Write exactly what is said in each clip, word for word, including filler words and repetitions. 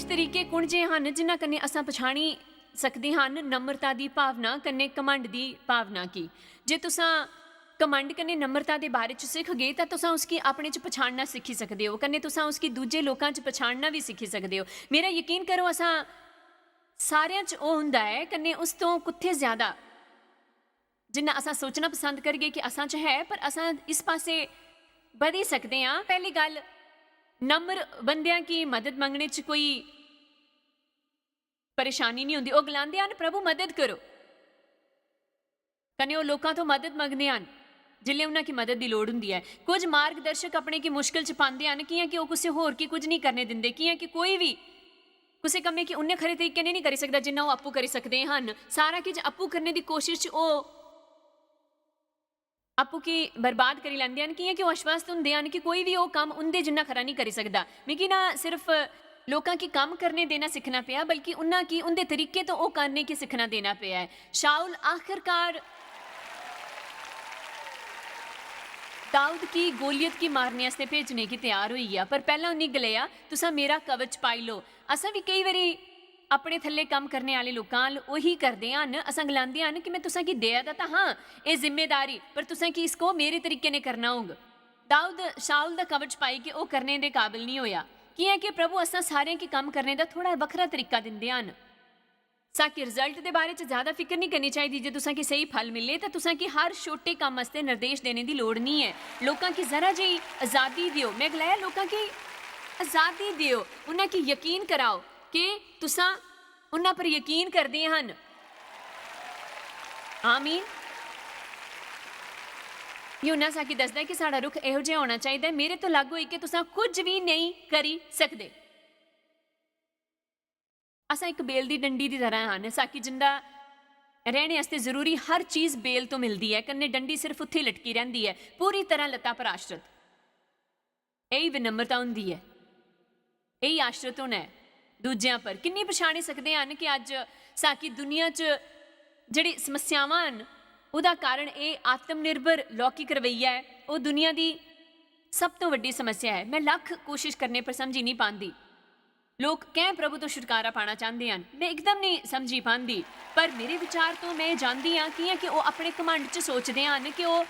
तरीके कुण जे हन जिन्हां कन्नै असां पछाणी सकदे हन नम्रता दी भावना कन्नै घमंड दी भावना गी? जे तुसां घमंड कन्नै नम्रता दे बारे च सिखगे तां तुसां उसगी अपने च पछाणना सिक्खी सकदे ओ, कन्नै तुसां उसगी दूजे लोकां च पछाणना बी सिक्खी सकदे ओ। मेरा यकीन करो, असां सारेआं च ओह् हुंदा ऐ, कन्नै उस तों कुत्थै ज्यादा, जिन्ना असां सोचना पसंद करगे कि असां च है, पर असां इस पासै बधी सकदे आं। पैह्ली गल्ल, नम्र बंदेआं गी मदद मंगने च कोई परेशानी निं होंदी। ओह् गलांदे हन, "प्रभु, मदद करो।" कन्नै ओह् लोकां थमां मदद मंगदे हन जिसलै उ'नें गी मदद दी लोड़ होंदी ऐ। कुछ मार्गदर्शक अपने गी मुश्कल च पांदे हन, कि'यां कि ओह् कुसै होर गी कुछ निं करने दिंदे, कि'यां कि कोई बी कुसै कम्मै गी उन्ने खरे तरीके नै निं करी सकदा जिन्ना ओह् आपूं करी सकदे हन। सारा किश आपूं करने दी कोशश च ओह् आपूं गी बर्बाद करी लैंदे हन, कि'यां कि ओह् आश्वस्त होंदे हन कि कोई बी ओह् कम्म उं'दे जिन्ना खरा निं करी सकदा। मिगी ना सिर्फ लोकां गी कम्म करने देना सिक्खना पेआ, बल्कि उन्हां गी उं'दे तरीके तो ओह् करने गी सिक्खना देना पेआ ऐ। शाऊल आखिरकार दाऊद गी गोलियत गी मारने आस्तै भेजने गी त्यार होई गेआ, पर पैह्लां उन्नी गलाया, "तुसां मेरा कवच पाई लो।" असां बी केई बारी अपने थल्ले कम्म करने आह्ले लोकां अल्ल ओही करदे हन। असां गलांदे हन कि "में तुसां गी देआ दा तां हां एह् जिम्मेदारी, पर तुसां गी इसको मेरे तरीके ने करना होग।" दाऊद शाऊल दा कवच पाई के ओह् करने दे काबल निं होआ, कि'यां कि प्रभु असां सारें गी कम्म करने दा थोह्ड़ा बक्खरा तरीका दिंदे हन। साकी रिजल्ट दे बारे च ज्यादा फिकर निं करनी चाहिदी। जे तुसां गी स्हेई फल मिले तां तुसां गी हर छोटे कम्म आस्तै निर्देश देने दी लोड़ निं ऐ। लोकां गी जरा जेही आजादी देओ। में गलाया, लोकां गी आजादी देओ, उन्हां गी यकीन कराओ कि तुसां उन्हां पर यकीन करदे हन। आमीन। यूहन्ना साकी दसदा ऐ कि साढ़ा रुख एहो जेहा होना चाहिदा ऐ, "मेरे तो अलग होई के तुसां कुछ भी नेईं करी सकदे।" असां इक बेल दी डंडी दी तरह हन, साकी जिंदा रहने आस्तै जरूरी हर चीज बेल तो मिलदी ऐ, कन्नै डंडी सिर्फ उत्थे लटकी रैंह्दी ऐ, पूरी तरह लत्ता पर आश्रित। एही विनम्रता होंदी ऐ, एही आश्रित होना ऐ दूजेआं पर। किन्नी पछाणी सकदे हन कि अज्ज साकी दुनिया च जेह्ड़ी समस्यावां न, ओह्दा कारण एह् आत्मनिर्भर लौकिक रवैया ऐ। ओह् दुनिया दी सब तो बड्डी समस्या ऐ। में लक्ख कोशिश करने पर समझी निं पांदी। लोक कैं प्रभु तो छुटकारा पाना चांह्दे हन, में इकदम निं समझी पांदी। पर मेरे विचार तो में जानदी आं कि'यां कि ओह् अपने घमंड च सोचदे हन कि ओह्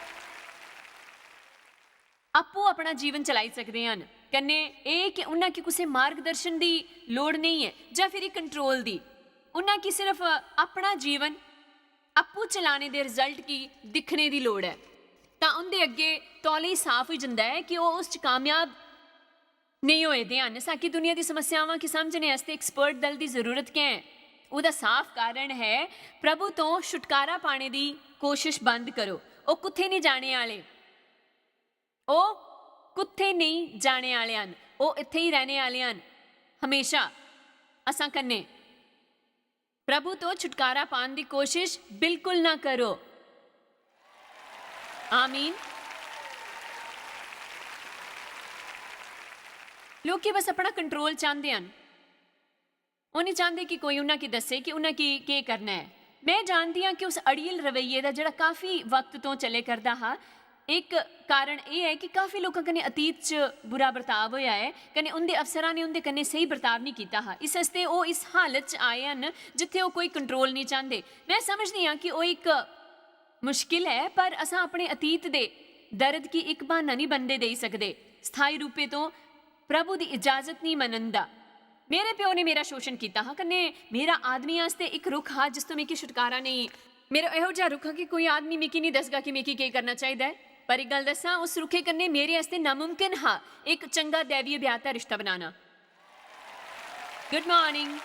आपूं अपना जीवन चलाई सकदे हन। कन्नै एह् कि उन्हां गी कुसै मार्गदर्शन दी लोड़ नेईं ऐ जां फिरी कंट्रोल दी। उन्हां गी सिर्फ अपना जीवन आपूं चलाने दे रिजल्ट गी दिक्खने दी लोड़ ऐ। तां उं'दे अग्गें तौले ही साफ होई जंदा ऐ कि ओह् उस च कामयाब नेईं होए दे हन। साकी दुनिया दी समस्यावां गी समझने आस्तै एक्सपर्ट दल दी जरूरत कैं ऐ? ओह्दा साफ कारण ऐ, प्रभु तो छुटकारा पाने दी कोशिश बंद करो। ओह् कुत्थै निं जाने आह्ले, ओह् कुत्थै नेईं जाने आह्ले हन, ओह् इत्थै ही रैह्ने आह्ले हन, म्हेशां असां कन्नै। प्रभु तो छुटकारा पाने दी कोशिश बिल्कुल ना करो। आमीन। लोक बस अपना कंट्रोल चांह्दे हन। ओह् निं चांह्दे कि कोई उन्हां गी दस्से कि उन्हां गी केह् करना ऐ। में जानदी आं कि उस अड़ियल रवैये दा, जेह्ड़ा काफी वक्त तो चले करदा हा, इक कारण एह् ऐ कि काफी लोकां कन्नै अतीत च बुरा बर्ताव होआ ऐ, कन्नै उं'दे अफसरां ने उं'दे कन्नै स्हेई बर्ताव निं कीता हा। इस आस्तै ओह् इस हालत च आए हन जित्थै ओह् कोई कंट्रोल निं चांह्दे। में समझदी आं कि ओह् इक मुश्किल ऐ, पर असां अपने अतीत दे दर्द गी इक ब्हाना निं बनदे देई सकदे। स्थाई रूपे तो प्रभु दी इजाजत निं मनन दा। मेरे प्यो ने मेरा शोषण कीता हा, कन्नै मेरा आदमी आस्तै इक रुख हा जिस तो मिगी छुटकारा नेईं। मेरा एहो जेहा रुख हा कि कोई आदमी मिगी निं दसगा कि मिगी केह् करना चाहिदा ऐ। पर इक गल्ल दस्सां, उस रुखे कन्नै मेरे आस्तै नामुमकिन हा इक चंगा दैवीय ब्याह दा रिश्ता बनाना। Good morning.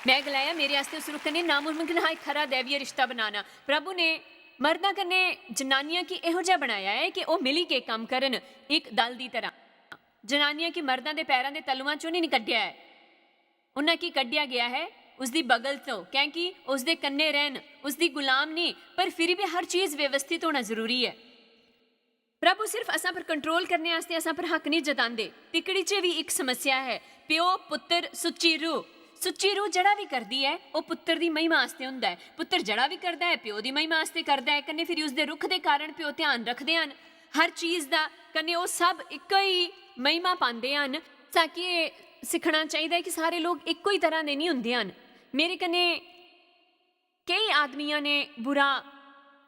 में गलाया, "मेरे आस्तै उस रुख कन्नै नामुमकिन हा इक खरा दैवीय रिश्ता बनाना।" प्रभु ने मर्दां कन्नै जनानियां गी एहो जेहा बनाया ऐ कि ओह् मिली के कम्म करन, इक दल दी तरह। जनानियां गी मर्दां दे पैरां दे तलुआं चों निं कड्ढेआ ऐ, उन्हां गी कड्ढेआ गेआ ऐ उसदी बगल तो, कैंकि उसदे कन्नै रैह्न, उसदी गुलाम निं, पर फिर भी हर चीज व्यवस्थित होना जरूरी ऐ। प्रभु सिर्फ असां पर कंट्रोल करने आस्तै असां पर हक निं जतांदे। तिकड़ी च बी इक समस्या ऐ। प्यो, पुत्तर, सुच्ची रूह। सुच्ची रूह जेह्ड़ा बी करदी ऐ, ओह् पुत्तर दी महिमा आस्तै होंदा ऐ। पुत्तर जेह्ड़ा बी करदा ऐ, प्यो दी महिमा आस्तै करदा ऐ। कन्नै फिर उसदे रुख दे कारण प्यो ध्यान रखदे हन हर चीज दा। कन्नै ओह् सब इक्को ही महिमा पांदे हन। ताकि एह् सिक्खना चाहिदा ऐ कि सारे लोक इक्को ही तरह दे निं होंदे हन। मेरे कन्नै केई आदमियां ने बुरा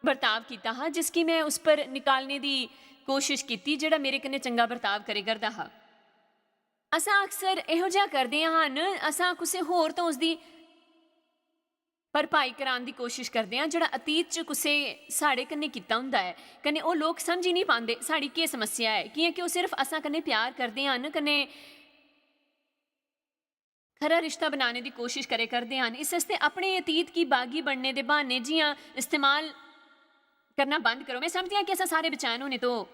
बर्ताव कीता हा, जिसगी में उस पर निकालने दी कोशिश कीती, जेह्ड़ा मेरे कन्नै चंगा बर्ताव करे करदा हा। असां अक्सर एहो जेहा करदे हन, असां कुसै होर तो उसदी भरपाई कराने दी कोशिश करदे आं, जेह्ड़ा अतीत च कुसै साढ़े कन्नै कीता होंदा ऐ। कन्नै ओह् लोक समझी निं पांदे साढ़ी केह् समस्या ऐ, कि'यां कि ओह् सिर्फ असां कन्नै प्यार करदे हन, कन्नै खरा रिश्ता बनाने दी कोशिश करे करदे हन। इस आस्तै अपने अतीत गी बागी बनने दे ब्हाने जि'यां इस्तेमाल करना बंद करो। में समझदी आं कि असां सारे बेचैन होने तो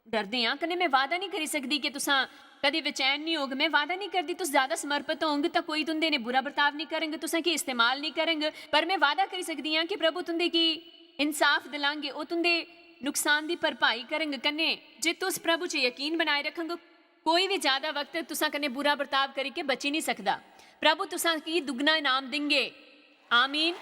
डरदे आं, कन्नै में वादा निं करी सकदी कि तुसां कदें बेचैन निं होग। में वादा निं करदी तुस ज्यादा समर्पित होंग तां कोई तुं'दे ने बुरा बर्ताव निं करंग, तुसें गी इस्तेमाल निं करंग, पर में वादा करी सकदी आं कि प्रभु तुं'दे गी इंसाफ दिलांगे, ओह् तुं'दे नुकसान दी भरपाई करंग। कन्नै जे तुस प्रभु च यकीन बनाए रखंग, कोई बी ज्यादा वक्त तुसां कन्नै बुरा बर्ताव करी के बची निं सकदा। प्रभु तुसां गी दुगना इनाम देंगे। आमीन।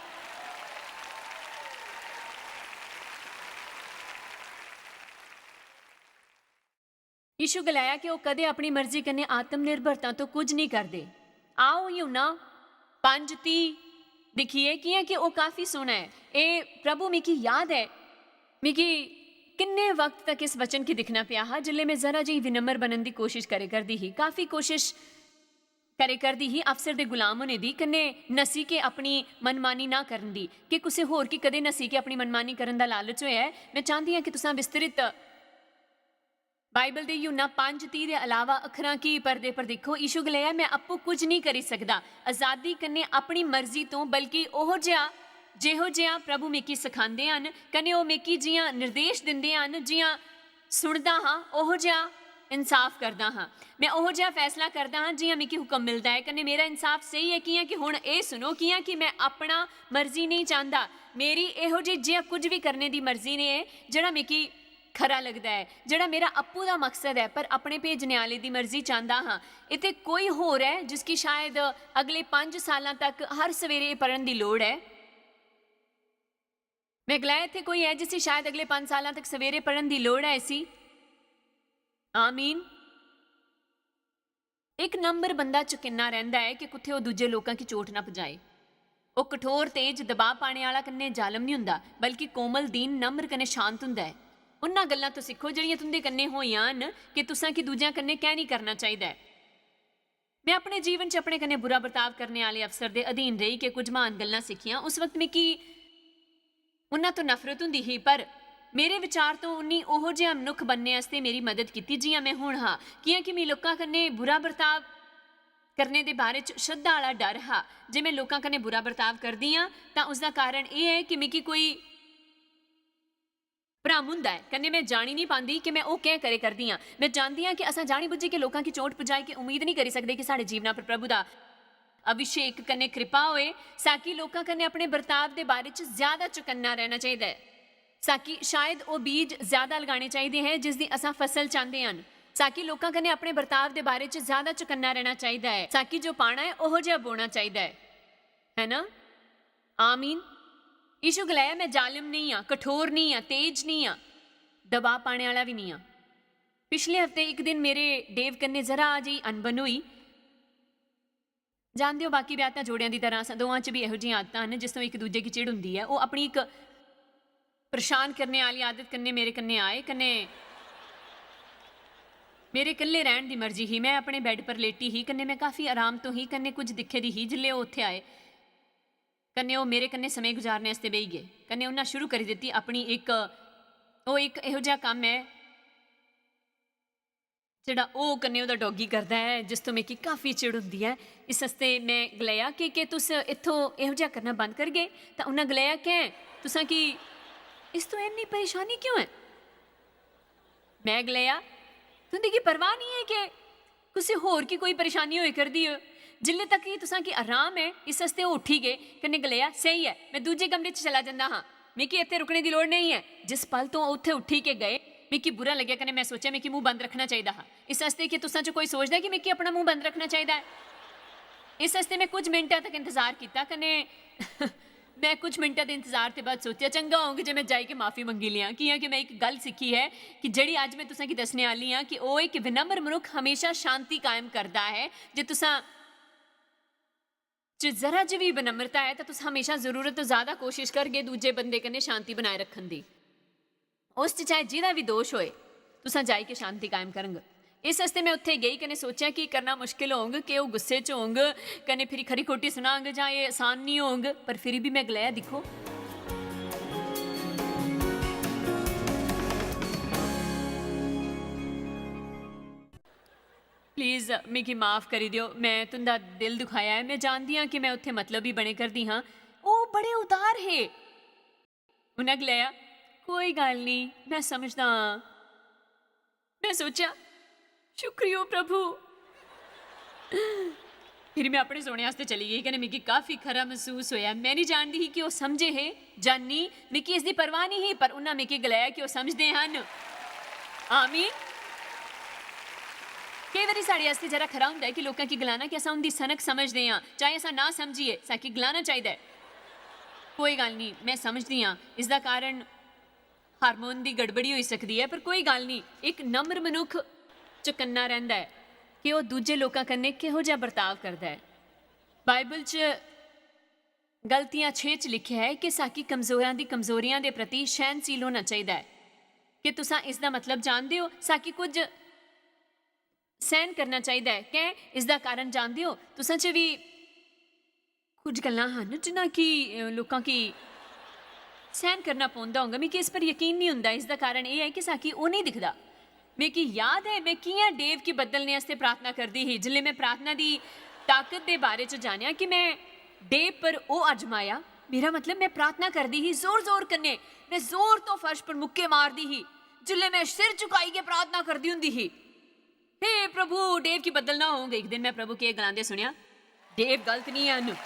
यीशु गलाया कि ओह् कदें अपनी मर्जी कन्नै आत्मनिर्भरता तो कुछ नहीं करदे। आओ यूहन्ना पंज तीह दिक्खिए, कि'यां कि ओह् काफी सोह्ना ऐ। एह् प्रभु मिगी याद ऐ, मिगी किन्ने वक्त तक इस वचन गी दिक्खना पेआ हा, जिसलै में जरा जेही विनम्र बनन दी कोशिश करे करदी ही, काफी कोशिश करे करदी ही अफसर दे गुलाम होने दी, कन्नै नसी के अपनी मनमानी ना करन दी। कि कुसै होर गी कदें नसी के अपनी मनमानी करन दा लालच होया ऐ? में चांह्दी आं कि तुसां विस्तृत बाइबल दे यूहन्ना पंज तीह दे अलावा अखरां की परदे पर दिक्खो। यीशु गलाया, "मैं अप्पू कुछ नहीं करी सकदा आजादी कन्नै अपनी मर्जी तो, बल्कि ओहो जेहा, जेहो जेहा प्रभु मिगी सखांदे हन, कन्नै ओह् मिगी जि'यां निर्देश दिंदे हन, जि'यां सुणदा हां, ओहो जेहा इंसाफ करदा हां। मैं ओहो जेहा फैसला करदा हां, जि'यां मिगी हुक्म मिलदा ऐ, कन्नै मेरा इंसाफ सेही ऐ।" कि'यां कि हुण एह् सुनो, कि'यां कि मैं अपना मर्जी नेईं चांह्दा, मेरी एहो जे, जेहा कुछ बी करने दी मर्जी ने ऐ, जेह्ड़ा मिगी खरा लगदा ऐ, जेह्ड़ा मेरा अप्पू दा मकसद ऐ, पर अपने भेजने आह्ले दी मर्जी चांह्दा हां। इत्थै कोई होर ऐ जिसगी शायद अगले पंज सालां तक हर सवेरे एह् पढ़न दी लोड़ ऐ? मैं गलाया, "इत्थै कोई ऐ जिसी शायद अगले पंज सालां तक सवेरे पढ़न दी लोड़ ऐ इसी?" आमीन। इक नम्र बंदा चकन्ना रैंह्दा ऐ कि कुत्थै ओह् दूजे लोकां गी चोट ना पजाए। ओह् कठोर, तेज, दबाऽ पाने आह्ला कन्नै जालम निं हुंदा, बल्कि कोमल, दीन, नम्र कन्नै शांत हुंदा ऐ। उन्ना गल्लां तो सिक्खो जेह्ड़ियां तुं'दे कन्नै होइयां न, कि तुसां गी दूजेआं कन्नै कैं निं करना चाहिदा ऐ। में अपने जीवन च अपने कन्नै बुरा बर्ताव करने आह्ले अफसर दे अधीन रेही के कुछ म्हान गल्लां सिक्खियां। उस वक्त मिगी उन्ना तो नफरत हुंदी ही, पर मेरे विचार तो उन्नी ओहो जेहा मनुक्ख बनने आस्तै मेरी मदद कीती जि'यां में हुन हा। कि'यां कि मी लोकां कन्नै बुरा बर्ताव करने दे बारे च श्रद्धा आह्ला डर हा। जे में लोकां कन्नै बुरा बर्ताव करदी आं, तां उसदा कारण एह् ऐ कि मिगी कोई भ्रम हुंदा ऐ, कन्नै में जानी निं पांदी कि में ओह् कैं करे करदी आं। में जानदी आं कि असां जानी बुज्झी के लोकां गी चोट पुजाई के उम्मीद निं करी सकदे कि साढ़े जीवना पर प्रभु दा अभिषेक कन्नै कृपा होए। साकी लोकां कन्नै अपने बर्ताव दे बारे च ज्यादा चकन्ना रहना चाहिदा ऐ। साकी शायद ओह् बीज ज्यादा लगाने चाहिदे हैं जिसदी असां फसल चांह्दे हन। साकी लोकां कन्नै अपने बर्ताव दे बारे च ज्यादा चकन्ना रहना चाहिदा ऐ। साकी जो पाना ऐ, ओहो जेहा बोना चाहिदा ऐ, है ना? आमीन। यीशु गलाया, "मैं जालिम नेईं आं, कठोर नेईं आं, तेज नेईं आं, दबाऽ पाने आह्ला बी नेईं आं।" पिछले हफ्ते इक दिन मेरे डेव कन्नै जरा जेही अनबन होई। जानदे ओ, बाकी ब्याह्तां जोड़ेआं दी तरह असां दोआं च बी एहो जिहियां आदतां न जिस तो इक दूजे गी चिड़ हुंदी ऐ। ओह् अपनी इक परेशान करने आह्ली आदत कन्नै मेरे कन्नै आए, कन्नै मेरे कल्ले रैह्न दी मर्जी ही। में अपने बैड पर लेटी ही, कन्नै में काफी आराम तो ही, कन्नै कुछ दिक्खे दी ही। जिसलै ओह् उत्थै आए, कन्नै ओह् मेरे कन्नै समें गुजारने आस्तै बेही गे। कन्नै उन्ना शुरू करी दित्ती अपनी इक, ओह् इक एहो जेहा कम्म ऐ जेह्ड़ा ओह् कन्नै ओह्दा डॉगी करदा ऐ, जिस तो मिगी काफी चिड़ होंदी ऐ। इस आस्तै में गलाया कि "केह् तुस इत्थों एहो जेहा करना बंद करगे?" तां उन्ना गलाया, "कैं? तुसां की इस तो इन्नी परेशानी क्यों ऐ?" में गलाया, "तुं'दी गी परवाह निं ऐ कि कुसै होर गी कोई परेशानी होई करदी होऐ? जिल्ले तक कि तुसां गी आराम ऐ।" इस आस्तै ओह् उठी गे। कन्नै गलाया, "सेही ऐ, में दूजे कमरे च चला जंदा हां, मिगी इत्थै रुकने दी लोड़ नेईं ऐ।" जिस पल तो ओह् उत्थै उठी के गए, मिगी बुरा लग्गेआ, कन्नै में सोचेआ, "मिगी मूंह बंद रक्खना चाहिदा हा।" इस आस्तै कि तुसां च कोई सोचदा ऐ कि मिगी अपना मूंह बंद रक्खना चाहिदा ऐ? इस आस्तै में कुछ मिंटां तक इंतजार कीता, कन्नै मैं कुछ मिनटां दे इंतजार दे बाद सोचेआ, चंगा होग जे मैं जाई के माफी मंगी लियां, कियां कि मैं इक गल्ल सिक्खी ऐ कि जेह्ड़ी अज्ज मैं तुसें गी दस्सने आह्ली आं कि ओह् ऐ कि विनम्र मनुक्ख हमेशा शांति कायम करदा ऐ। जे तुसां च जरा जी बी विनम्रता ऐ, तां तुस हमेशा जरूरत तो ज्यादा कोशिश करगे दूजे बंदे कन्नै शांति बनाए रक्खन दी। उस च चाहे जेह्दा बी दोश होए, तुसां जाई के शांति कायम करंग। इस आस्तै मैं उत्थे गेई कन्नै सोचेआ कि करना मुश्किल होंग, कि ओह् गुस्से च होंग, कन्नै फिरी खरी खोटी सनांग जां एह् आसान निं होंग, पर फिरी बी मैं गलाया, दिक्खो, प्लीज मिगी माफ करी देओ, मैं तुं'दा दिल दुखाया ऐ। मैं जानदी आं कि मैं उत्थे मतलब ही बने करदी हां। ओह् बड़े उदार हे। उ'नें गलाया, कोई गल्ल निं, मैं समझदा आं। मैं सोचेआ, शुक्रियो प्रभु। फिर मैं अपने सोने आस्तै चली गेई, कन्नै मिगी काफी खरा मसूस होया। मैं निं जानदी ही कि ओह् समझे हे जां नेईं, मिगी इसदी परवाह निं ही, पर उ'न्ना मिगी गलाया कि ओह् समझदे हन। आमीन। केई बारी साढ़े आस्तै जरा खरा होंदा ऐ कि लोकें गी गलाना कि असां उं'दी सनक समझदे आं, चाहे असां ना समझिए, साकी गलाना चाहिदा ऐ। कोई गल्ल निं, मैं समझदी आं, इसदा कारण हार्मोन दी गड़बड़ी होई सकदी ऐ, पर कोई गल्ल निं, इक नम्र मनुक्ख चकन्ना रैंह्दा ऐ कि ओह् दूजे लोकां कन्नै किहो जेहा बर्ताव करदा ऐ। बाइबल च गलतियां छे च लिखेआ ऐ कि साकी कमजोरां दी कमजोरियां दे प्रति सैह्नशील होना चाहिदा ऐ। कि तुसां इसदा मतलब जानदे ओ? साकी कुछ सैह्न करना चाहिदा ऐ। कैं? इसदा कारण जानदे ओ? तुसां च बी कुछ गल्लां हन जिन्ना कि, अ, लोकां गी सैह्न करना पौंदा होंगा। मिगी इस पर यकीन निं होंदा। इसदा कारण एह् ऐ कि साकी ओह् नेईं दिखदा। मिगी याद ऐ, में कि'यां डेव गी बदलने आस्तै प्रार्थना करदी ही। जिसलै में प्रार्थना दी ताकत दे बारे च जानेआ कि में डेव पर ओह् आजमाया, मेरा मतलब, में प्रार्थना करदी ही जोर-जोर कन्नै, में जोर तो फर्श पर मुक्के मारदी ही। जिसलै में सिर झुकाइयै प्रार्थना करदी होंदी ही, "हे प्रभु, डेव गी बदलना होग।" इक दिन में प्रभु गी एह् गलांदे सुनेआ, "डेव गलत निं हैन।"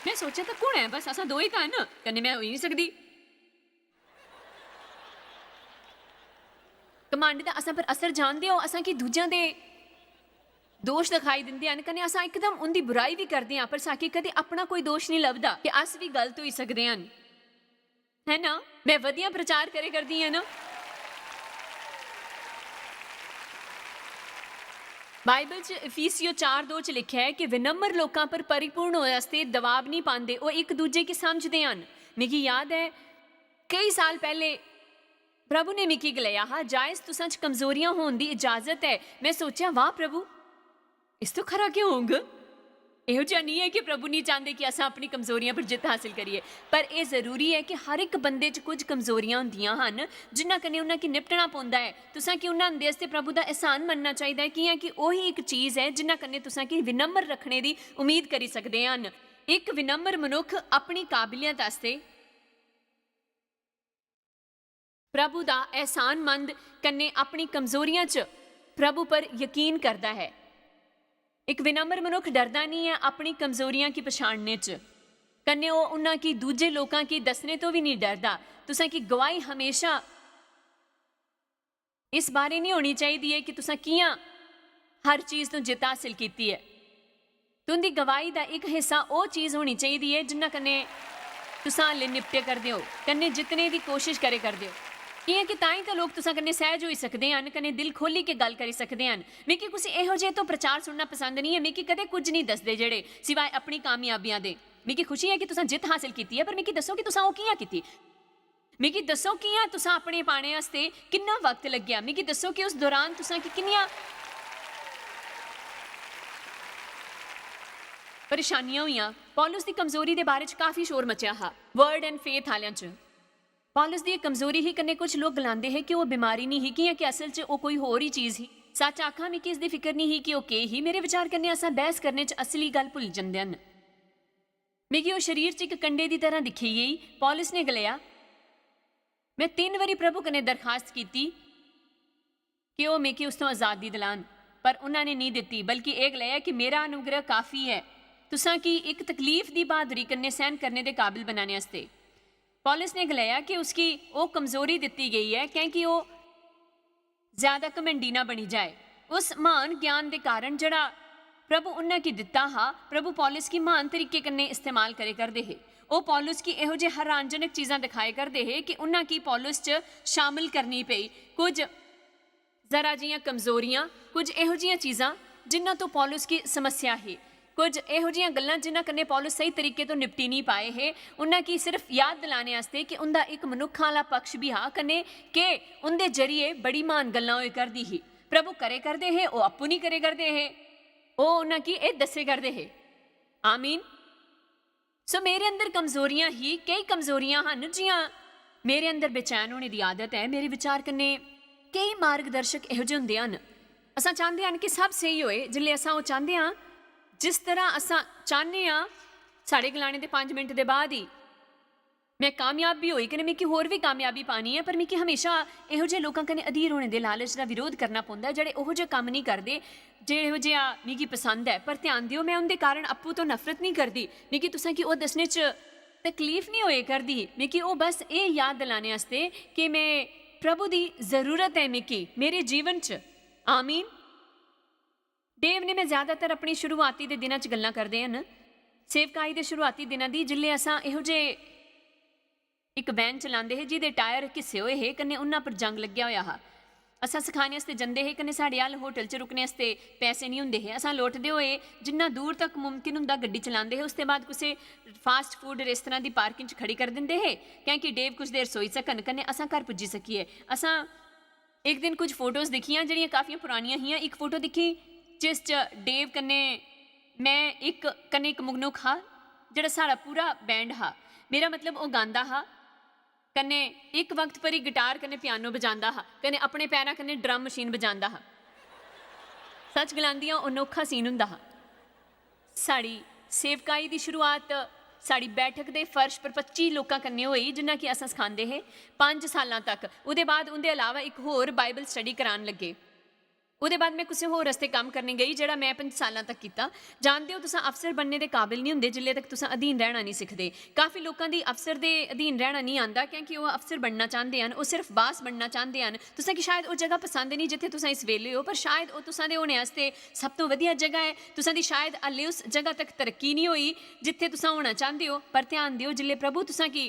में सोचेआ, "तां कु'न ऐ? बस असां दो ही तां हन, कन्नै में होई निं सकदी।" घमंड दा असां पर असर जानदे ओ, असां गी दूजेआं दे दोश दखाई दिंदे हन, कन्नै असां इकदम उं'दी बुराई बी करदे आं, पर साकी कदें अपना कोई दोश निं लभदा कि अस बी गलत होई सकदे हन। है ना? में वधिया प्रचार करे करदी आं ना? बाइबल च इफिसियो चार दो च लिखेआ ऐ कि विनम्र लोकां पर परिपूर्ण होने आस्तै दबाव निं पांदे, ओह् इक दूजे गी समझदे हन। मिगी याद ऐ, केई साल पैह्ले प्रभु ने मिगी गलाया हा, "जायज, तुसां च कमजोरियां होन दी इजाजत ऐ।" में सोचेआ, "वाह प्रभु, इस तो खरा केह् होंग?" एहो जेहा निं ऐ कि प्रभु निं चांह्दे कि असां अपनी कमजोरियां पर जित्त हासल करिए, पर एह् जरूरी ऐ कि हर इक बंदे च कुछ कमजोरियां होंदियां हन, जिन्हां कन्नै उन्हां गी निपटना पौंदा ऐ। तुसां गी उन्हां दे आस्तै प्रभु दा एहसान मनना चाहिदा ऐ, कि'यां कि ओही इक चीज ऐ जिन्हां कन्नै तुसां गी विनम्र रक्खने दी उम्मीद करी सकदे हन। इक विनम्र मनुक्ख अपनी काबलियत आस्तै प्रभु दा एहसानमंद कन्नै अपनी कमजोरियां च प्रभु पर यकीन करदा ऐ। इक विनम्र मनुक्ख डरदा निं ऐ अपनी कमजोरियां गी पछाणने च, कन्नै ओह् उन्हां गी दूजे लोकां गी दस्सने तो बी निं डरदा। तुसां गी गवाही हमेशा इस बारे निं होनी चाहिदी ऐ कि तुसां कि'यां हर चीज तो जित्त हासल कीती ऐ। तुं'दी गवाही दा इक हिस्सा ओह् चीज होनी चाहिदी ऐ जिन्ना कन्नै तुसां हाले निपटे करदे ओ, कन्नै जित्तने दी कोशश करे करदे ओ। कि'यां कि तां ई ते लोक तुसां कन्नै सैह्ज होई सकदे हन, कन्नै दिल खोह्ल्ली के गल्ल करी सकदे हन। मिगी कुसै एहो जेह् तो प्रचार सुनना पसंद निं ऐ। मिगी कदें कुछ निं दसदे जेह्ड़े, सिवाए अपनी कामयाबियां दे। मिगी खुशी ऐ कि तुसां जित्त हासल कीती ऐ, पर मिगी दस्सो कि तुसां ओह् कि'यां कीती। मिगी दस्सो, कि'यां तुसां अपने पाने आस्तै किन्ना वक्त लग्गेआ? मिगी दस्सो कि उस दौरान तुसां गी किन्नियां परेशानियां होइयां। पौलुस दी कमजोरी दे बारे च काफी शोर मचेआ हा Word and Faith आह्लें च। पौलुस दी इक कमजोरी ही, कन्नै कुछ लोक गलांदे हे कि ओह् बमारी निं ही, कि'यां कि असल च ओह् कोई होर ही चीज ही। सच्च आखां, मिगी इसदी फिकर निं ही कि ओह् केह् ही। मेरे विचार कन्नै असां बैह्स करने च असली गल्ल भुल्ली जंदे हन। मिगी ओह् शरीर च इक कंडे दी तरह दिक्खी गेई। पौलुस ने गलाया, "में तिन्न बारी प्रभु कन्नै दरखास्त कीती कि ओह् मिगी उस थमां आजादी दिलान, पर उन्हां ने नेईं दित्ती, बल्कि एह् गलाया कि मेरा अनुग्रह काफी ऐ तुसां गी इक तकलीफ दी बहादुरी कन्नै सैह्न करने दे काबल बनाने आस्तै।" पौलुस ने गलाया कि उसगी ओह् कमजोरी दित्ती गेई ऐ, कैंह् कि ओह् ज्यादा घमंडी ना बनी जाए। उस म्हान ज्ञान दे कारण जेह्ड़ा प्रभु उन्हां गी दिता हा। प्रभु पौलुस गी म्हान तरीके कन्नै इस्तेमाल करे करदे हे। ओह पौलुस गी एहो जे हैरानजनक चीजां दिखाए करदे हे कि उन्हां गी पौलुस च शामिल करनी पेई। कुछ जरा जियां कमजोरियां, कुछ एहो जियां चीजां जिन्हां तो पौलुस गी समस्या ही, कुछ एहो जियां गल्लां जिन्हां कन्नै पौलुस सही तरीके तो निपटी नहीं पाए हे, उन्हां गी सिर्फ याद दिलाने आस्तै कि उंदा इक मनुक्ख आह्ला पक्ष भी हा, कन्नै के उंदे जरिए बड़ी म्हान गल्लां होए करदी ही। प्रभु करे करदे हे, ओह आपूं नहीं करे करदे हे, ओह उन्हां गी एह दस्से करदे हे। आमीन। सो मेरे अंदर कमजोरियां ही, केई कमजोरियां हन, जियां मेरे अंदर बेचैन होने दी आदत ऐ, मेरे विचार कन्नै केई मार्गदर्शक एहो जे हुंदे हन। असां चांहदे हन कि सब स्हेई होए, जिसलै असां ओह चांहदे हां जिस तरह असां चाहने आं, साढ़े गलाने दे पंज मिंट दे बाद ही में कामयाब भी होई, कन्नै मिगी होर भी कामयाबी पानी ऐ, पर मिगी हमेशा एहो जे लोकां कन्नै अधीर होने दे लालच दा विरोध करना पौंदा ऐ, जेह्ड़े ओहो जे कम्म नहीं करदे, जेहो जेहा मिगी पसंद ऐ। पर ध्यान देओ, में उंदे कारण अप्पूं तो नफरत नहीं करदी। मिगी तुसें गी ओह दस्सने च तकलीफ नहीं होए करदी। मिगी ओह बस एह याद दिलाने आस्तै कि में प्रभु दी जरूरत ऐ मिगी मेरे जीवन च। आमीन। डेव ने, में ज्यादातर अपनी शुरुआती दे दिनां च गल्लां करदे हन, सेवकाई दे शुरुआती दिनां दी, जिसलै असां एहो जे इक वैन चलांदे हे, जिदे टायर घिस्से होए हे, कन्नै उन्हां पर जंग लग्गेआ होया हा। असां सखाने आस्तै जंदे हे, कन्नै साढ़े अल होटल च रुकने आस्तै पैसे निं हुंदे हे। असां लोटदे होए जिन्ना दूर तक मुमकिन हुंदा गड्डी चलांदे हे। उसदे बाद कुसै फास्ट फूड रेस्तरां दी पार्किंग च खड़ी करी दिंदे हे, कैंह् कि डेव कुछ देर सोई सकन, कन्नै असां घर पुज्जी सकिये। असां इक दिन कुछ फोटोज दिक्खियां, जेह्ड़ियां काफियां पुरानियां हियां। इक फोटो दिक्खी जिस च डेव कन्नै में इक, कन्नै इक मनुक्ख हा, जेह्ड़ा साढ़ा पूरा बैंड हा। मेरा मतलब, ओह् गांदा हा, कन्नै इक वक्त पर ही गिटार कन्नै पियानो बजांदा हा, कन्नै अपने पैरां कन्नै ड्रम मशीन बजांदा हा। सच गलांदी आं, ओह् अनोखा सीन हुंदा हा। साढ़ी सेवकाई दी शुरुआत साढ़ी बैठक दे फर्श पर पच्ची लोकां कन्नै होई, जिन्ना कि असां सखांदे हे, पंज सालां तक। ओह्दे बाद उं'दे अलावा इक होर बाइबल स्टडी करान लग्गे। ओह्दे बाद में कुसै होर आस्तै कम्म करने गेई, जेह्ड़ा में पंज सालां तक कीता। जानदे ओ, तुसां अफसर बनने दे काबिल निं हुंदे, जिल्लै तक तुसां अधीन रैह्ना निं सिखदे। काफी लोकां दी अफसर दे अधीन रैह्ना निं आंदा, क्योंकि ओह् अफसर बनना चांह्दे हन, ओह् सिर्फ बास बनना चांह्दे हन। तुसां गी शायद ओह् जगह पसंद निं, जित्थै तुसां इस बेल्लै ओ, पर शायद ओह् तुसां दे होने आस्तै सब तों बधिया जगह ऐ। तुसां दी शायद हाल्ले उस जगह तक तरक्की निं होई, जित्थै तुसां होना चांह्दे ओ, पर ध्यान देओ, जिल्लै प्रभु तुसां गी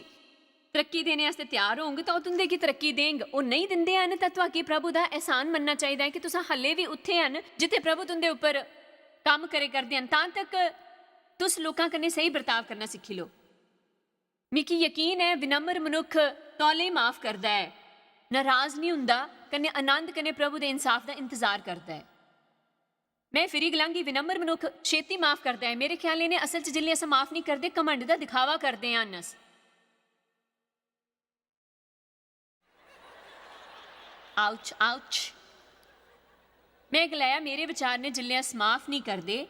तरक्की देने आस्तै त्यार होंग, तां ओह् तुं'दे गी तरक्की देंग। ओह् नेईं दिंदे हन, तां तुआके प्रभु दा एहसान मन्नना चाहिदा ऐ कि तुसां हल्ले बी उत्थै हन, जित्थै प्रभु तुं'दे उप्पर कम्म करे करदे हन। तां तक तुस लोकां कन्नै स्हेई बर्ताव करना सिक्खी लो। मिगी यकीन ऐ, विनम्र मनुक्ख तौले माफ करदा ऐ, नाराज निं हुंदा, कन्नै आनंद कन्नै प्रभु दे इंसाफ दा इंतजार करदा ऐ। में फिरी गलांगी, विनम्र मनुक्ख छेती माफ करदा ऐ। मेरे ख्याल इ'नें असल च जिसलै अस माफ निं करदे, घमंड दा दिखावा करदे हन अस। Ouch, ouch. में गलाया, मेरे विचार ने जिसलै अस माफ निं करदे,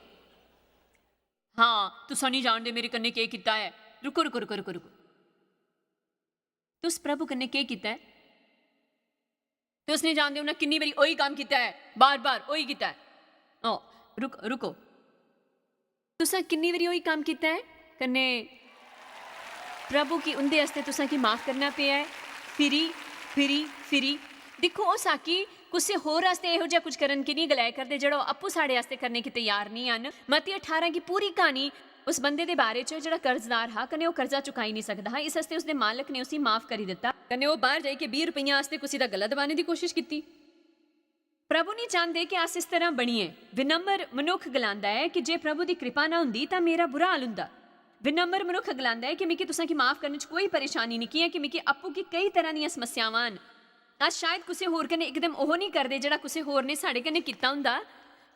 हां, तुसां निं जानदे मेरे कन्नै केह् कीता ऐ। रुको, रुको, रुको, रुको, रुको। तुस प्रभु कन्नै केह् कीता ऐ? तुस निं जानदे उन्नै किन्नी बारी ओही कम्म कीता ऐ, बार-बार ओही कीता ऐ। ओ, रुक-, रुको। तुसें किन्नी बारी ओही कम्म कीता ऐ? कन्नै प्रभु गी उं'दे आस्तै तुसें गी माफ करना पेआ ऐ, फिरी, फिरी, फिरी। दिक्खो, ओह् साकी कुसै होर आस्तै एहो जेहा कुछ करन की निं गलाए करदे, जेह्ड़ा ओह् आपूं साढ़े आस्तै करने गी त्यार निं हन। मत्ती अठारां गी पूरी क्हानी उस बंदे दे बारे च जेह्ड़ा कर्जदार हा, कन्नै ओह् कर्जा चुकाई निं सकदा हा, इस आस्तै उसदे मालक ने उसी माफ करी दित्ता। कन्नै ओह् बाह्र जाइयै बीह् रपेइयां आस्तै कुसै दा गला दबाने दी कोशश कीती। प्रभु निं चांह्दे कि अस इस तरह बनिये। विनम्र मनुक्ख गलांदा ऐ कि जे प्रभु दी कृपा ना हुंदी, तां मेरा बुरा हाल हुंदा। विनम्र मनुक्ख गलांदा ऐ कि मिगी तुसां गी माफ करने च कोई परेशानी निं, कि'यां कि मिगी आपूं गी केई तरह दियां समस्यावां हन। अस शायद कुसै होर कन्नै इकदम ओह् निं करदे, जेह्ड़ा कुसै होर ने साढ़े कन्नै कीता हुंदा,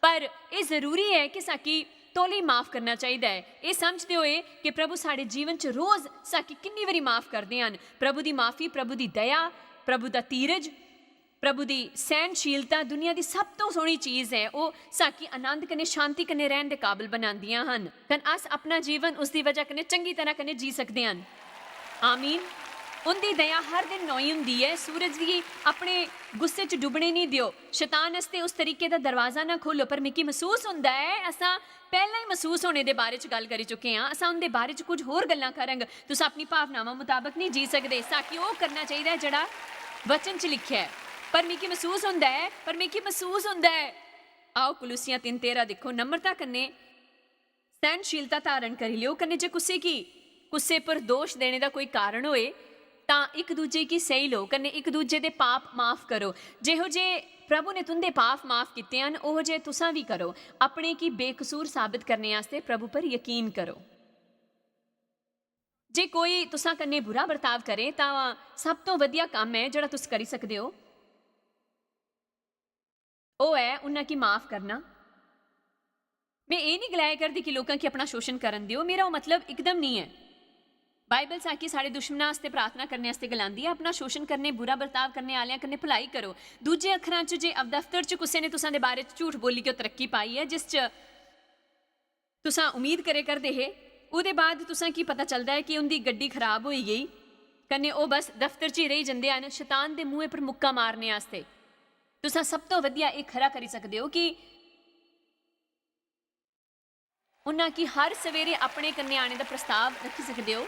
पर एह् जरूरी ऐ कि साकी तौले माफ करना चाहिदा ऐ, एह् समझदे होए कि प्रभु साढ़े जीवन च रोज साकी किन्नी बारी माफ करदे हन। प्रभु दी माफी, प्रभु दी दया, प्रभु दा धीरज, प्रभु दी सैह्नशीलता दुनिया दी सब तों सोह्नी चीज ऐ। ओह् साकी आनंद कन्नै, शांति कन्नै रैह्न दे काबल बनांदियां हन। कन अस अपना जीवन उसदी वजह कन्नै चंगी तरह कन्नै जी सकदे हन। आमीन। उं'दी दया हर दिन नोई हुंदी ऐ। सूरज गी अपने गुस्से च डुब्बने निं देओ। शतान आस्तै उस तरीके दा दरवाजा ना खोलो। पर मिगी मसूस हुंदा ऐ, असां पैह्लें ही मसूस होने दे बारे च गल्ल करी चुके आं। असां उं'दे बारे च कुछ होर गल्लां करङ। तुस अपनी भावनावां मताबक निं जी सकदे। साकी ओह् करना चाहिदा ऐ जेह्ड़ा वचन च लिखेआ ऐ। पर मिगी मसूस हुंदा ऐ, पर मिगी मसूस हुंदा ऐ आओ, कुलुसियां तिन्न तेरां दिक्खो, "नम्रता कन्नै सैहनशीलता धारण करी लियो, कन्नै जे कुसै गी कुसै पर दोश देने दा कोई कारण होए, तां इक दूजे गी सही लो, कन्नै इक दूजे दे पाप माफ करो। जेहो जे प्रभु ने तुंदे पाप माफ कीते हन, ओहो जे तुसां भी करो। अपने गी बेकसूर साबित करने आस्तै प्रभु पर यकीन करो।" जे कोई तुसां कन्नै बुरा बर्ताव करे, तां सब तो वधिया कम्म ऐ जेह्ड़ा तुस करी सकदे ओ, ओह् ऐ उन्हां गी माफ करना। में एह् निं गलाया करदी कि लोकां गी अपना शोषण करन देओ, मेरा ओह् मतलब इकदम निं ऐ। बाइबल साकी साढ़े दुश्मनां आस्तै प्रार्थना करने आस्तै गलांदी ऐ, अपना शोषण करने, बुरा बर्ताव करने आह्लेआं कन्नै भलाई करो। दूजे अक्खरां च, जे अव-, दफ्तर च कुसै ने तुसां दे बारे च झूठ बोलियै ओह् तरक्की पाई ऐ, जिस च तुसां उम्मीद करे करदे हे, ओह्दे बाद तुसां की पता चलदा ऐ कि उं'दी गड्डी खराब होई गेई, कन्नै ओह् बस दफ्तर च ही रेही जंदे हन, शतान दे मुंहै पर मुक्का मारने आस्तै। तुसां सब तो वधिया एह् खरा करी सकदे ओ कि उन्हां की हर सवेरे अपने कन्नै आने दा प्रस्ताव रखी सकदे ओ।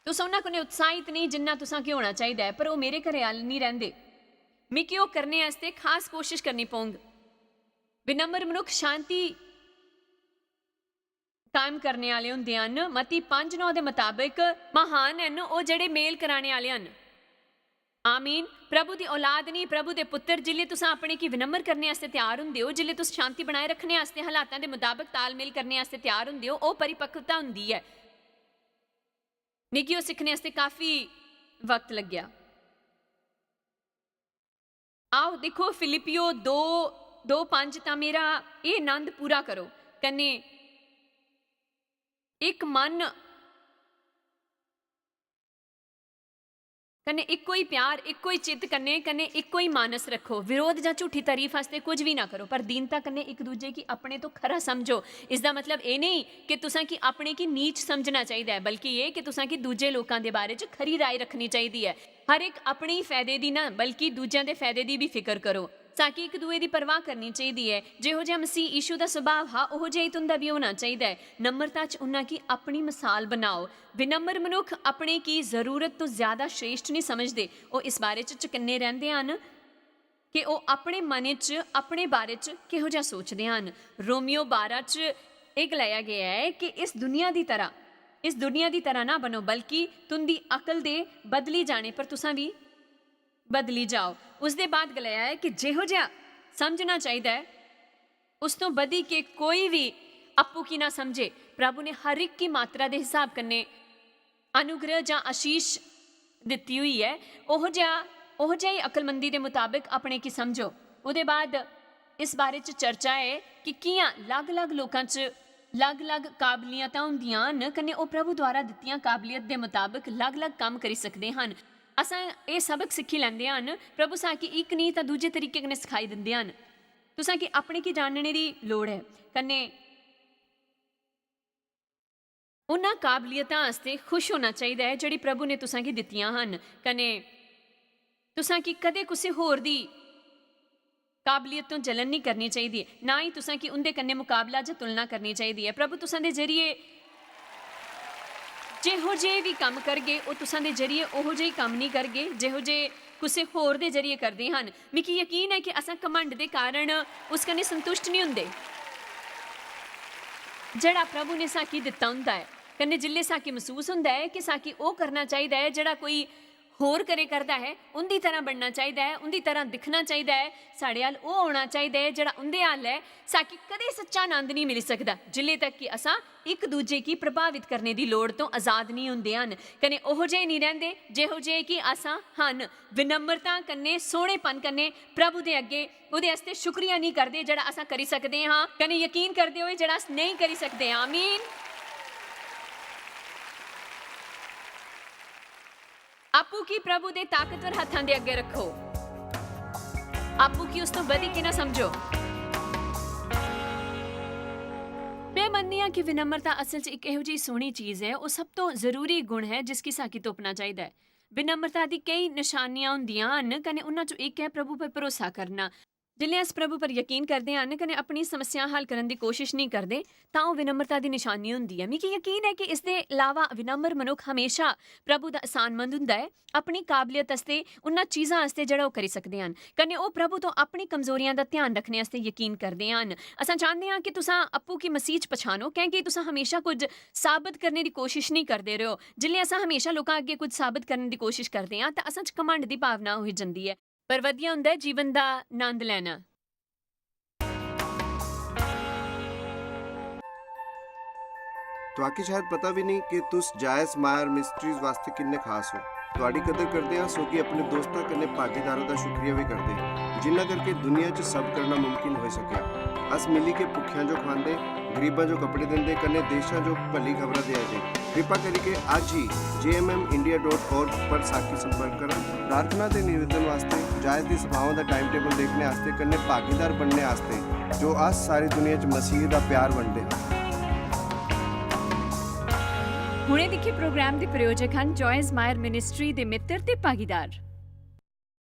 तुस उन्हां कन्नै उत्साहित नेईं जिन्ना तुसां की होना चाहिदा ऐ, पर ओह् मेरे घरै आह्ले निं रैंह्दे। मिगी ओह् करने आस्तै खास कोशश करनी पौंग। विनम्र मनुक्ख शांति कायम करने आह्ले होंदे हन। मती पंज नौ दे मताबक, "महान हन ओह् जेह्ड़े मेल कराने आह्ले हन।" आमीन। प्रभु दी औलाद निं, प्रभु दे पुत्तर, जिसलै तुस अपने गी विनम्र करने आस्तै त्यार होंदे ओ, जिसलै तुस शांति बनाए रखने आस्तै हालातां दे मताबक तालमेल करने आस्तै त्यार होंदे ओ, ओह् परिपक्वता होंदी ऐ। मिगी ओह् सिक्खने आस्तै काफी वक्त लग्गेआ। आओ, दिक्खो, फिलिपियो दो, दो पंज, "तां मेरा एह् नंद पूरा करो, कन्नै इक मन, कन्नै इक्को ही प्यार, इक्को ही चित्त कन्नै, कन्नै इक्को ही मानस रक्खो। विरोध जां झूठी तारीफ आस्तै कुछ भी ना करो, पर दीनता कन्नै इक दूजे गी अपने तो खरा समझो।" इसदा मतलब एह् नेईं कि तुसां गी अपने गी नीच समझना चाहिदा ऐ, बल्कि एह् कि तुसां गी दूजे लोकां दे बारे च खरी राय रक्खनी चाहिदी ऐ। हर इक अपने ही फायदे दी ना, बल्कि दूजेआं दे फायदे दी भी फिकर करो। साकी इक दूए दी परवाह करनी चाहिदी ऐ। जेहो जेहा मसीह यीशु दा सुभाव हा, ओहो जेहा ही तुं'दा भी होना चाहिदा ऐ। नम्रता च उन्हां गी अपनी मसाल बनाओ। विनम्र मनुक्ख अपने गी जरूरत तो ज्यादा श्रेष्ठ नहीं समझदे। ओह् इस बारे च चकन्ने रैंह्दे हन कि ओह् अपने मनै च अपने बारे च किहो जेहा सोचदे हन। रोमियो बारां च एह् गलाया गेआ ऐ कि इस दुनिया दी तरह, इस दुनिया दी तरह ना बनो, बल्कि तुं'दी अकल दे बदली जाने पर तुसां बी बदली जाओ। उसदे बाद गलाया ऐ कि जेहो जेहा समझना चाहिदा ऐ, उस तो बधी के कोई भी अप्पू की ना समझे। प्रभु ने हर एक की मात्रा दे हिसाब कन्नै अनुग्रह जां आशीष दित्ती होई ऐ, ओहो जेहा, ओहो जेही अकलमंदी दे मताबक अपने की समझो। ओह्दे बाद इस बारे च चर्चा ऐ कि कि'यां लग-लग लोकां च लग-लग काबलियतां होंदियां न, कन्नै ओह् प्रभु द्वारा दित्तियां काबलियत दे मताबक लग-लग कम्म करी सकदे हन। असां एह् सबक सिक्खी लैंदे हन, प्रभु साकी इक निं तां दूजे तरीके कन्नै सखाई दिंदे हन। तुसां गी अपने गी जानने दी लोड़ ऐ, कन्नै उन्हां काबलियतां आस्तै खुश होना चाहिदा ऐ जेह्ड़ी प्रभु ने तुसां गी दित्तियां हन, कन्नै तुसां गी कदें कुसै होर दी काबलियत तो जलन नहीं करनी चाहिदी, ना ही तुसां गी उंदे कन्नै मुकाबला जां तुलना करनी चाहिदी ऐ। प्रभु तुसां दे जरिए जेहो जे भी कम्म करगे, ओह् तुसां दे जरिए ओहो जेही कम्म नहीं करगे जेहो जे कुसै होर दे जरिए करदे हन। मिगी यकीन ऐ कि असां घमंड दे कारण उस कन्नै संतुष्ट नहीं हुंदे जेह्ड़ा प्रभु ने साकी दित्ता हुंदा ऐ। कन्नै जिल्लै साकी मसूस हुंदा ऐ कि साकी ओह् करना चाहिदा ऐ जेह्ड़ा कोई होर करे करदा ऐ, उंदी तरह बनना चाहिदा ऐ, उंदी तरह दिक्खना चाहिदा ऐ, साढ़े अल ओह् होना चाहिदा ऐ जेह्ड़ा उंदे अल ऐ। साकी कदें सच्चा आनंद नहीं मिली सकदा जिल्लै तक कि असां इक दूजे गी प्रभावित करने दी लोड़ तो आजाद नहीं हुंदे हन। कन्नै ओहो जेह् नहीं रैंह्दे जेहो जेह् कि असां हन। विनम्रता कन्नै, सोह्नेपन कन्नै प्रभु दे अग्गें ओह्दे आस्तै शुक्रिया नहीं करदे जेह्ड़ा असां करी सकदे हां, कन्नै यकीन करदे होए जेह्ड़ा अस नेईं करी सकदे। आमीन। आपूं गी प्रभु दे ताकतवर हत्थां दे अग्गें रक्खो। आपूं गी उस तो बधी के ना समझो। मैं मन्ननी आं कि विनम्रता असल च इक एहो जेही सोहनी चीज ऐ, ओह् सब तो जरूरी गुण ऐ जिसगी साकी तोपना चाहिदा ऐ। विनम्रता दी केई नशानियां होंदियां हन, कन्नै उन्हां चों इक ऐ प्रभु पर भरोसा करना। जिसलै अस प्रभु पर यकीन करदे हन कन्नै अपनी समस्यां हल करने दी कोशिश नेईं करदे, तां ओह् विनम्रता दी निशानी होंदी ऐ। मिगी यकीन ऐ कि इसदे अलावा विनम्र मनुक्ख हमेशा प्रभु दा एहसानमंद होंदा ऐ, अपनी काबलियत आस्तै, उन्ना चीजां आस्तै जेह्ड़ा ओह् करी सकदे हन। कन्नै ओह् प्रभु तो अपनी कमजोरियां दा ध्यान रखने आस्तै यकीन करदे हन। असां चांह्दे आं कि तुसां अप्पू गी मसीह च पछानो, क्योंकि तुसां हमेशा कुछ साबत करने दी कोशिश नेईं करदे रहो। जिसलै असां हमेशा लोकां अग्गें कुछ साबत करने दी कोशिश करदे आं, तां असां च घमंड दी भावना होई जंदी ऐ। पर बधिया होंदा ऐ जीवन दा नंद लैना। तुआकी शायद पता भी नहीं कि तुस जायज मायर मिस्ट्रीज वास्ते किन्ने खास हो। तुआडी कदर करदे आं, सोगी अपने दोस्तां कन्नै भागीदारों दा शुक्रिया भी करदे, जिन्ना करके दुनिया च सब करना मुमकिन होई सकेआ। अस मिली के भुक्खेआं जो खवांदे, गरीबां जो कपड़े दिंदे, कन्नै देशां जो भली खबरां देआ दे। कृपा करिके अज्ज ही J M M India dot org पर साकी संपर्क करो। प्रार्थना ते निवेदन वास्ते, जायज दी सभाओं दा टाइम टेबल देखने आस्ते, कन्नै भागीदार बनने आस्ते, जो अस सारी दुनिया च मसीह दा प्यार बंडदे हां। हुणे दिक्खे प्रोग्राम दे प्रायोजक हन जॉयज मायर मिनिस्ट्री दे मित्र ते भागीदार।